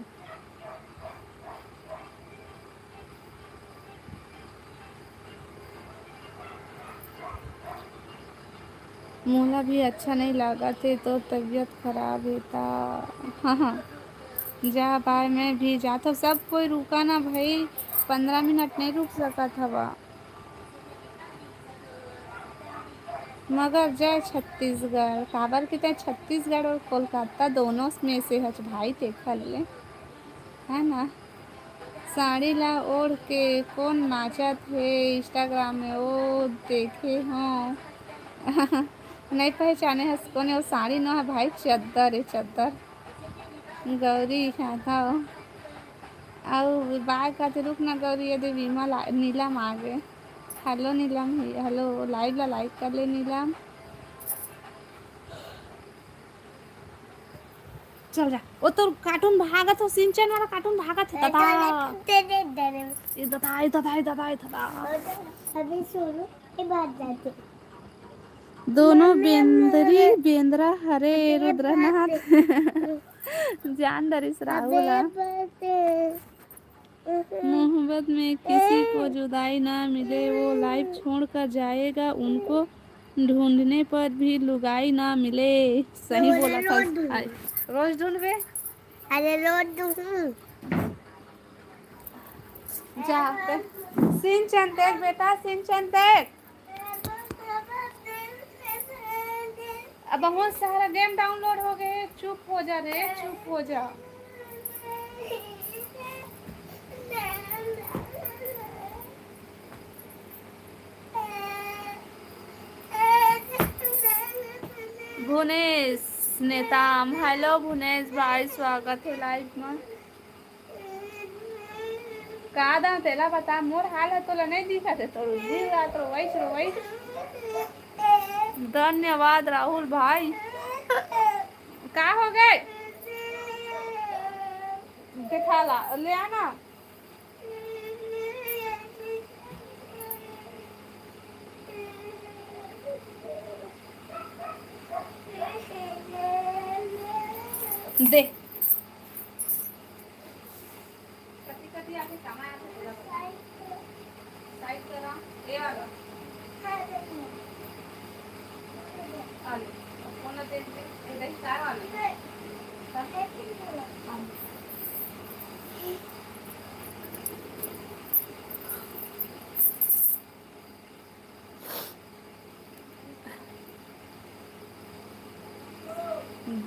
मोला भी अच्छा नहीं लागत हे, तोर तबीयत खराब हे ता। हाँ, हाँ, जा बाय, मैं भी जात हूँ। सब कोई रुका ना भाई, पंद्रह मिनट नहीं रुक सकत हवा। मगर जय छत्तीसगढ़, काबर कि तैं छत्तीसगढ़ और कोलकाता दोनों में से हच भाई, तेखर ले, है ना? साड़ी ला ओढ़ के कोन नाचत हे Instagram में, ओ देखे हूँ। नहीं पहचाने हस कोने, वो साड़ी नो है भाई, चद्दर है, चद्दर। गौरी यादव। अउ बाय कहते, रुक ना गौरी, ये दे विमल आ, नीलम आ गए। हेलो नीलम, हेलो, लाइव ला लाइक कर ले नीलम। चल जा, ओ तोर कार्टून भागत हो, सिंचन वाला कार्टून भागत है, दादा। ए दादा, ए दादा, ए दादा, ए दादा। अभी सुनो, ये बात जाते। दोनों बेंदरी, बेंदरा हरे रुद्रनाथ। जान डरिस राहुल हा। मोहब्बत में किसी को जुदाई ना मिले, वो लाइफ छोड़कर जाएगा, उनको ढूंढने पर भी लुगाई ना मिले। सही बोला था। रोज ढूंढबे। अरे रोज ढूंढ। जा, सिंचन देख बेटा, सिंचन देख। अब बहुत सारा गेम डाउनलोड हो गए, चुप हो जा रे, चुप हो जा। भुनेश नेताम, हेलो भुनेश भाई, स्वागत है लाइव में। का दांव तेला बता, मोर हाल ह तोला नहीं दिखत हे, तोर दिन रात रोवइच रोवइच। धन्यवाद राहुल भाई। का हो गए? देखा ला, ले आना। दे। कति कति आके कमाए आके पूरा बता। साइड करा, ए वाला। आलू। अब कौन दे दे? ए दही चार वाला। हाँ।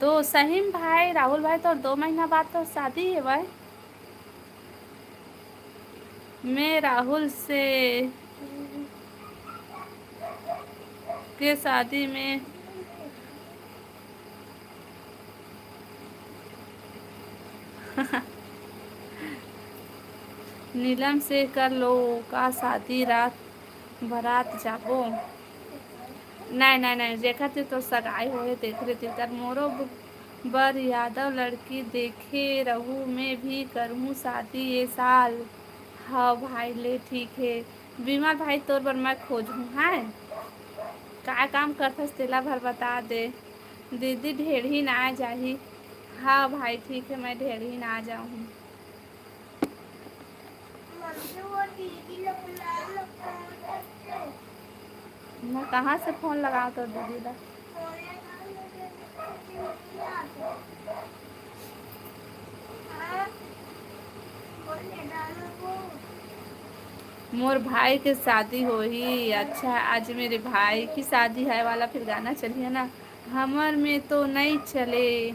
दो, सही में भाई, राहुल भाई, तोर दो महीना बाद तो शादी है भाई। मैं राहुल से के शादी में नीलम से कर लो का शादी, रात बरात जाबो। नहीं, नहीं, नहीं, जेकर ते तो सगाई होए, तेकरे ते कर मोरो ब-, बर यादव लड़की देखे रहू, मैं भी करहूँ शादी ये साल। हाँ भाई, ले ठीक है। विमल भाई, तोर बर मैं खोजहूँ, हैं? का काम करथस, तेला भर बता दे। दीदी ढेढ़ी ना जाही। हाँ भाई, ठीक है, मैं ढेढ़ी ना जाऊँ। मैं कहाँ से फोन लगाऊँ तो दीदी ला? मोर भाई के शादी होही। अच्छा, आज मेरे भाई की शादी है वाला फिर गाना चलिए ना। हमर में तो नहीं चले।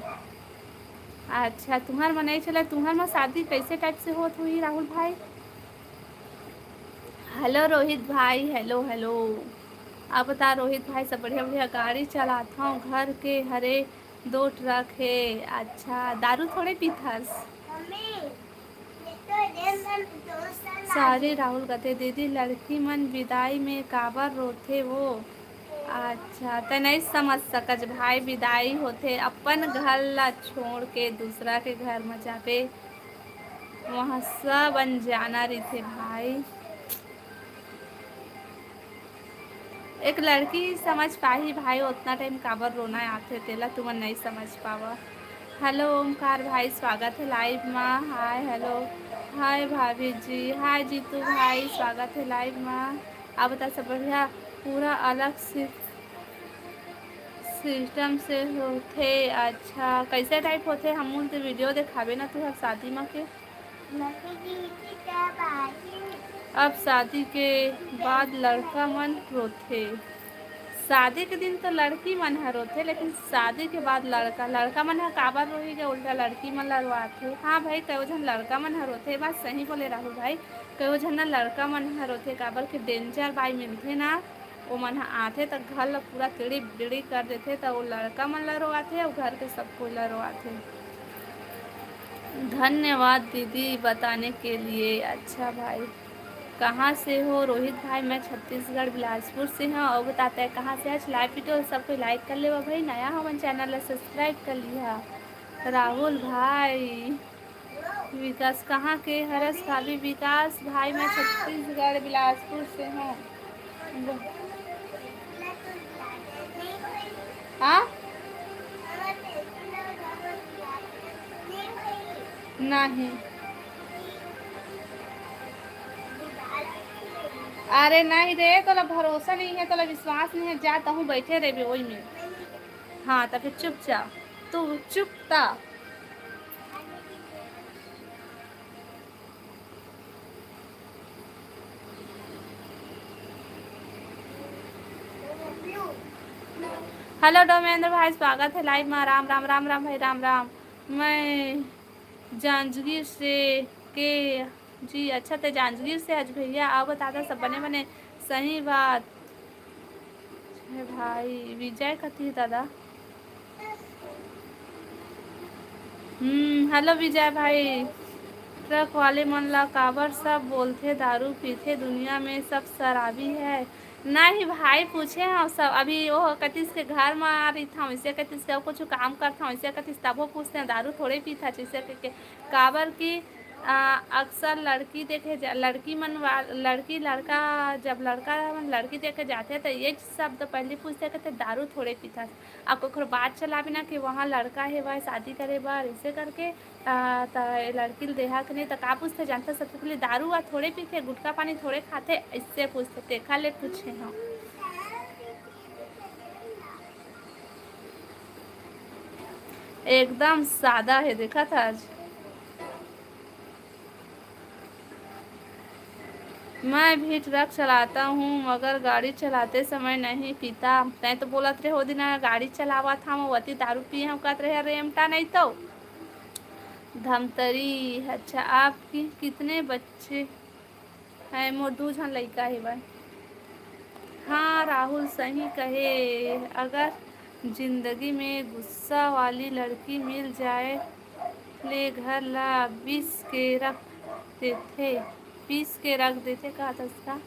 अच्छा, तुहर में नहीं चले, तुहर में शादी कैसे टाइप से होत हुई राहुल भाई? हेलो रोहित भाई, हेलो, हेलो। आप बता रोहित भाई, सब बढ़िया, बढ़िया। गाड़ी चलात हूँ, घर के हरे दो ट्रक है। अच्छा, दारू थोड़े पीथस? सारी राहुल कथे, दीदी, लड़की मन विदाई में काबर रोथे वो? अच्छा, तै नहीं समझ सकच भाई, विदाई होथे अपन घर ला छोड़ के दूसरा के घर में जाबे, वहाँ सब अनजाना रहिथे भाई। एक लड़की समझ पाही भाई, ओतना टाइम काबर रोना आथे, तेला तुमन नहीं समझ पावा। हेलो ओमकार भाई, स्वागत है लाइव मा। हाय, हेलो, हाय भाभी जी, हाय जीतू भाई, स्वागत है लाइव मा। आप बता, सब बढ़िया? पूरा अलग से सिस्टम से होथे। अच्छा, कैसे टाइप होथे? हमू ल तो वीडियो देखाबे ना तू हर शादी मा के। मम्मी जी, इसकी क्या बात है? अब शादी के बाद लड़का मन रोथे। शादी के दिन तो लड़की मन ह रोथे, लेकिन शादी के बाद लड़का, लड़का मन ह काबर रोही गे, उल्टा लड़की मन ल रोवाथे। हाँ भाई, कयो झन लड़का मन ह रोथे, ये बात सही बोले राहुल भाई, कयो झन ना लड़का मन ह रोथे, काबर के डेंजर बाई मिलथे ना, ओमन ह आथे त घर ल पूरा तिड़ी बिड़ी कर देथे, त ओ लड़का मन ल रोवाथे अउ घर के सब कोई ल रोवाथे। धन्यवाद दीदी बताने के लिए। अच्छा भाई, कहाँ से हो? रोहित भाई, मैं छत्तीसगढ़ बिलासपुर से हूँ। और बताते हैं कहाँ से? आज लाइव वीडियो, सब कोई लाइक कर लेवा भाई, नया हमन चैनल ला सब्सक्राइब कर लिहा। राहुल भाई, विकास कहाँ के हरस भाभी? विकास भाई, मैं छत्तीसगढ़ बिलासपुर से हूँ। हाँ? नहीं। अरे नहीं रे, तोला भरोसा नहीं है, तोला विश्वास नहीं है, जा तहूँ बैठे रहे वही में। हाँ, तो फिर चुपचाप, तू चुप ता। हेलो डोमेंद्र भाई, स्वागत है लाइव में। राम राम, राम राम भाई, राम राम। मैं जांजगीर से के जी। अच्छा, ते जांजगीर से आज भैया। आओ बता, सब बने बने? सही बात है भाई। विजय कथी दादा? हम्म, हेलो विजय भाई, ट्रक वाले मन ला काबर सब बोलथे दारू पीथे, दुनिया में सब शराबी है। नहीं भाई, पूछे हम सब, अभी वो कतिस के घर में आ रही था, वैसे कतिस के कुछ काम करता, वैसे कतिस तबो पूछते हैं, दारू थोड़े पीता, जैसे के, के, काबर की आ, अक्सर लड़की देखे जा, लड़की मन वा-, लड़की लड़का, जब लड़का मन लड़की देखे जाथे त ये शब्द पहली पूछथे, कहथे दारू थोड़े पीथस। अब कखरो बात चलाबे ना कि वहाँ लड़का हे भाई शादी करे बर, ऐसे करके आ, त ये लड़की ल देहा के नहीं त का पूछथे जानथे? सबसे पहले दारू आ थोड़े पीथे, गुटखा पानी थोड़े खाथे, ऐसे पूछथे। तेखा ले पूछे हम। एकदम सादा है, देखा था आज। मैं भी ट्रक चलाता हूँ, मगर गाड़ी चलाते समय नहीं पीता। तैं तो बोलत रहे, ओ दिन गाड़ी चलावत हूँ, वती दारू पिए हूँ, कहत रहे, रेमटा नहीं तो धमतरी। अच्छा, आपकी कितने बच्चे हैं? मोर दू झन लइका हेवय। हाँ, राहुल सही कहे, अगर जिंदगी में गुस्सा वाली लड़की मिल जाए, ले घर ला बीस के रख देथे, पीस के रख देथे, का दसका?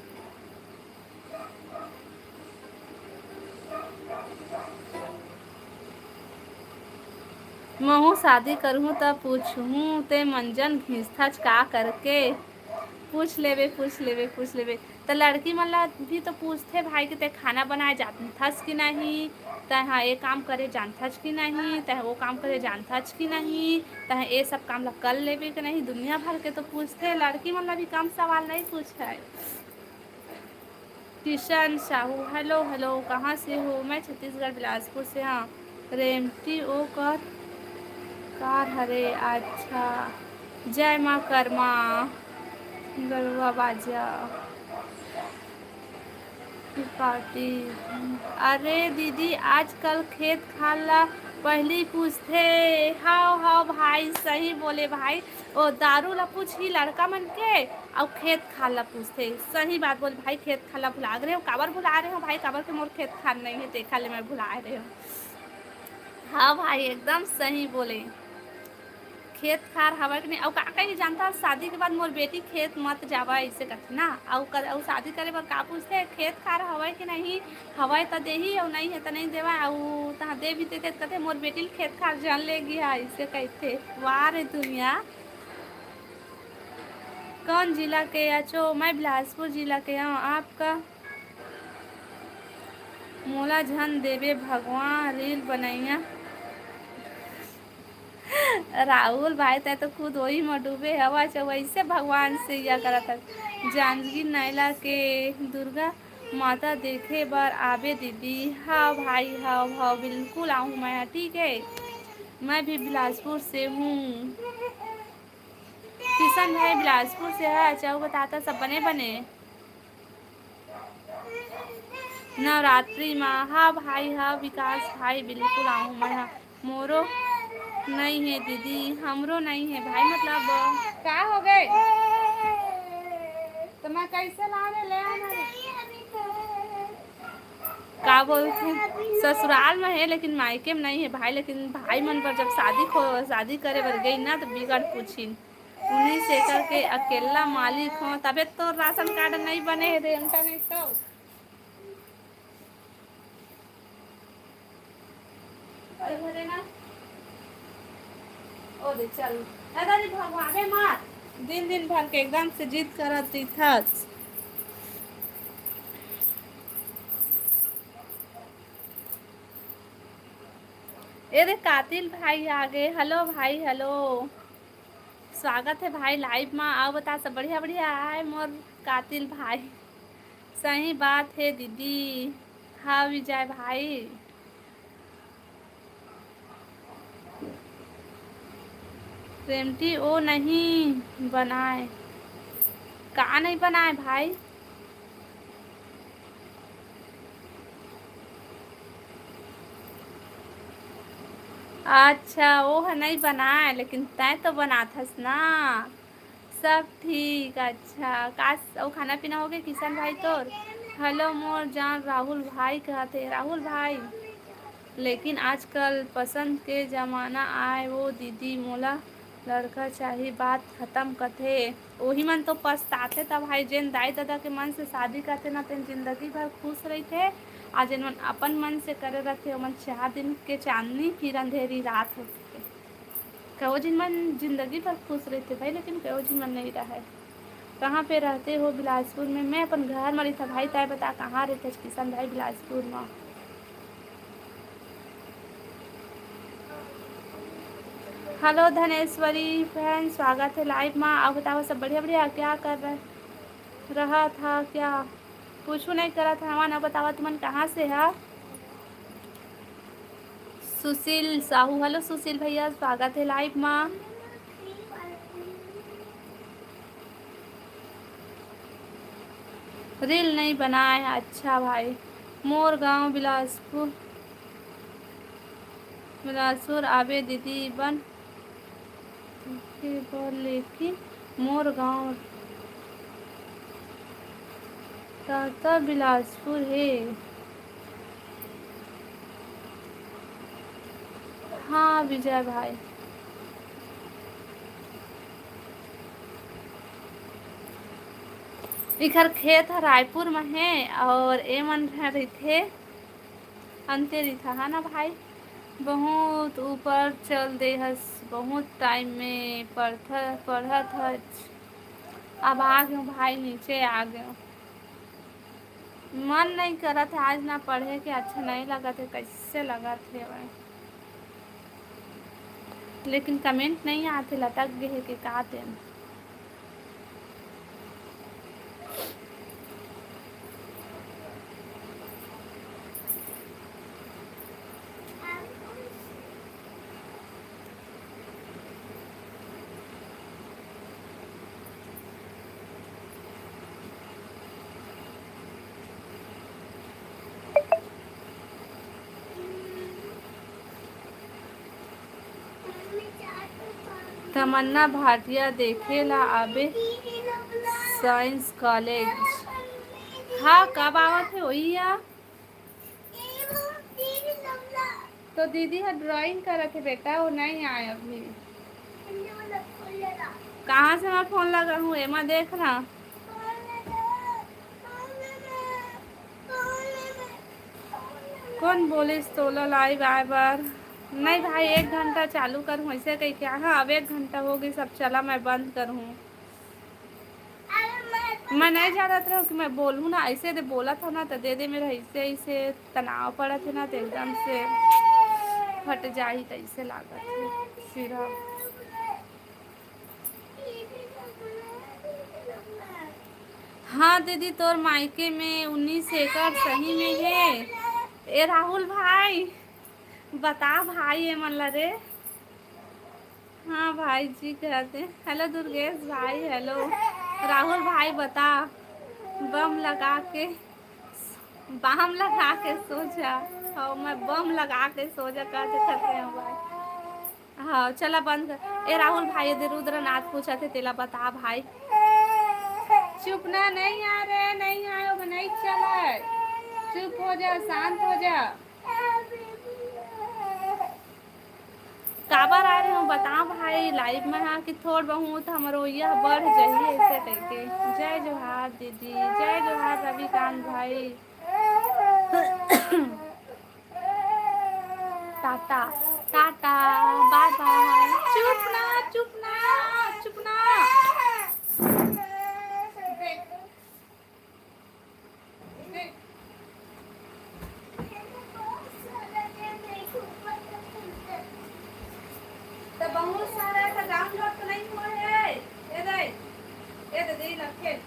महूँ शादी करहूँ त पूछहूँ, ते मंजन घींचथच का करके? पूछ लेबे, पूछ लेबे, पूछ लेबे। त लड़की मन ला भी तो पूछथे भाई कि ते खाना बनाए जानथस कि नहीं, तैं हा ए काम करे जानथच कि नहीं, तैं वो काम करे जानथच कि नहीं, तैं ए सब काम ला कर लेबे कि नहीं, दुनिया भर के तो पूछथे। लड़की मन ला भी कम सवाल नहीं पूछे। किशन साहू, हेलो, हेलो, कहाँ से हो? मैं छत्तीसगढ़ बिलासपुर से। हाँ, रेमटी ओ कर कार हरे। अच्छा, जय माँ कर्मा, गरुआ बाजा की पार्टी। अरे दीदी, आजकल खेत खार ला पहली पूछथे। हाव, हाव भाई, सही बोले भाई। ओ दारू ला पूछही लड़का मन के, अउ खेत खार ला पूछथे। सही बात बोल भाई, खेत खार ला भुला गे रेहेंव। काबर भुला रेहेंव भाई? काबर के मोर खेत खार नहीं है, तेखा ले मैं भुला रेहेंव। हाँ भाई, एकदम सही बोले। खेत खार हवय कि नहीं? अउ का कही जानता, शादी के बाद मोर बेटी खेत मत जावा, ऐसे कथे ना। अउ कर, अउ शादी करे बर का पूछथे, खेत खार हवय कि नहीं? हवय त देही, अउ नहीं है त नहीं देवा। अउ तहाँ दे भी देथे त कथे, मोर बेटी ल खेत खार जान ले गिहा, ऐसे कहथे। वाह रे दुनिया। कौन जिला के अचो? मैं बिलासपुर जिला के हूँ। आपका मोला झन देबे भगवान, रील बनैया। राहुल भाई, तै तो खुद वही म डूबे हवा, च वैसे भगवान से या करत हस। जांजगीर नैला के दुर्गा माता देखे बर आबे दीदी। हाँ भाई, हाँ, हाँ, बिल्कुल आहूँ मैं, ठीक है। मैं भी बिलासपुर से हूँ। किशन भाई बिलासपुर से है। अच्छा, अउ बता, सब बने बने? नवरात्रि मा, हाँ भाई, हाँ विकास भाई, बिल्कुल आहूँ मैं, हाँ। मोरो नई हे दीदी, हमरो नई हे भाई, मतलब का हो गए? तो मैं कैसे ला रे, ले आना रे। का बोलथे, ससुराल में हे लेकिन मायके में नहीं हे भाई। लेकिन भाई मन पर जब शादी खो, शादी करे बर गई ना, तो बिगड़ पूछिन। उन्नीस एकड़ के अकेला मालिक हो, तबे तो राशन कार्ड नहीं बने हे रे, उनका नहीं तो। अरे भोलेनाथ। ओ दे, चल। ए दादी, भगवाने मार। दिन दिन भर के एकदम से जिद करत रहिथस। ए दे, कातिल भाई आ गे। हेलो भाई, हेलो। स्वागत हे भाई लाइव मा। अउ बता, सब बढ़िया, बढ़िया आय मोर कातिल भाई। सही बात हे दीदी। हाँ विजय भाई। रेमटी ओ नहीं बनाए। का नहीं बनाए भाई? अच्छा, ओ ह नहीं बनाए, लेकिन तैं तो बनाथस ना। सब ठीक। अच्छा, का अउ खाना पीना हो गए किशन भाई तोर? हेलो मोर जान राहुल भाई कहत हे। राहुल भाई, लेकिन आजकल पसंद के जमाना आय वो दीदी, मोला लड़का चाही, बात खतम कथे। ओही मन तो पछताथे त भाई, जेन दाई ददा के मन से शादी करथे ना, तेन जिंदगी भर खुश रहिथे। आ जेन मन अपन मन से करे रथे, ओमन चार दिन के चांदनी फिर अंधेरी रात होथे। कयो झिन मन जिंदगी भर खुश रहिथे भाई, लेकिन कयो झिन मन नहीं रहय। कहाँ पे रहते हो? बिलासपुर में। मैं अपन घर म रहिथव भाई, तैं बता कहाँ रहिथस किशन भाई? बिलासपुर म। हेलो धनेश्वरी फैन, स्वागत है लाइव मा। अउ बताओ, सब बढ़िया बढ़िया? क्या कर रहे, रहा था क्या? कुछ नहीं करत हवन। अउ बताओ, तुमन कहाँ से हा? सुशील साहू, हेलो सुशील भैया, स्वागत है लाइव मा। रील नहीं बनाए, अच्छा भाई। मोर गांव बिलासपुर, बिलासपुर आबे दीदी बन के बोल, लेकिन मोर गांव टाटा बिलासपुर हे। हाँ विजय भाई, इखर खेत ह रायपुर म हे और ए मन ह रहिथे अंते रहिथा, है ना भाई? बहुत ऊपर चल दे हस, बहुत टाइम में पढ़त पढ़त हच। अब आ गयो भाई, नीचे आ गयो। मन नहीं करत है आज ना पढ़े के, अच्छा नहीं लगत है, कैसे लगत है भाई। लेकिन कमेंट नहीं आते, लटक गए है के का तेन। तमन्ना भाटिया देखे ला आबे साइंस कॉलेज। हाँ, कब आवत है वही या? तो दीदी ह ड्राइंग करत हे बेटा, वो नहीं आए अभी। कहाँ से मैं फोन लगा हूँ, एमा देख रहा। कौन बोलिस तोला लाइव आए बर? नहीं भाई, एक घंटा चालू करूँ ऐसे कह के। हाँ, अब एक घंटा हो गई, सब चला, मैं बंद करूँ। मैं नहीं जानत रहूँ कि मैं बोलूँ ना, ऐसे दे बोला था ना, तो दे दे मेरा ऐसे, ऐसे तनाव पड़ा थे ना, तो एकदम से फट जाही, तो ऐसे लागत है सिरा। हाँ दीदी, तोर मायके में उन्नीस एकड़ सही में हे। ए राहुल भाई, बता भाई ए मन ला रे। हाँ भाई जी कहते, हेलो दुर्गेश भाई, हेलो राहुल भाई, बता बम लगा के, बाम लगा के सो जा। हाँ, मैं बम लगा के सो जा कहते खतरे हूँ भाई। हाँ, चला बंद कर। ए राहुल भाई, यदि रुद्रनाथ पूछत हे, तेला बता भाई। चुप ना, नहीं आ रे, नहीं आयो, नहीं चला। चुप हो जा, शांत हो जा। काबर आ रहे हो बता भाई, लाइव में हाँ कि थोड़ बहुत हमरो यह बढ़ जाही ऐसे करके। जय जोहार दीदी, जय जोहार रविकांत भाई। टाटा, टाटा, बाय बाय। चुप ना, चुप ना, चुप ना। देख, देख। तो बहुत सारा का डाउनलोड तो नहीं हुआ है। ये दे, ये दे, दे ना खेल।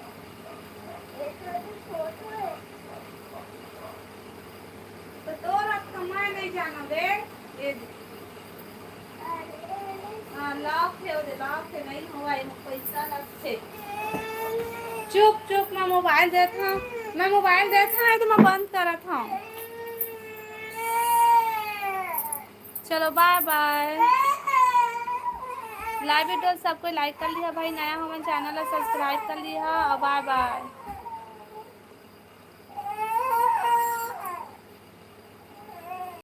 तो तोर अब कमाए नहीं जाना बे। ये दे। हाँ, लॉक है, वो दे, लॉक है, नहीं हुआ, ये पैसा लगते। चुप, चुप, मैं मोबाइल देत हूँ, मैं मोबाइल देत हूँ, तो मैं बंद करत हूँ। चलो, बाय बाय। लाइव वीडियो सब कोई लाइक कर लिया भाई, नया हमन चैनल ला सब्सक्राइब कर लिया, और बाय बाय।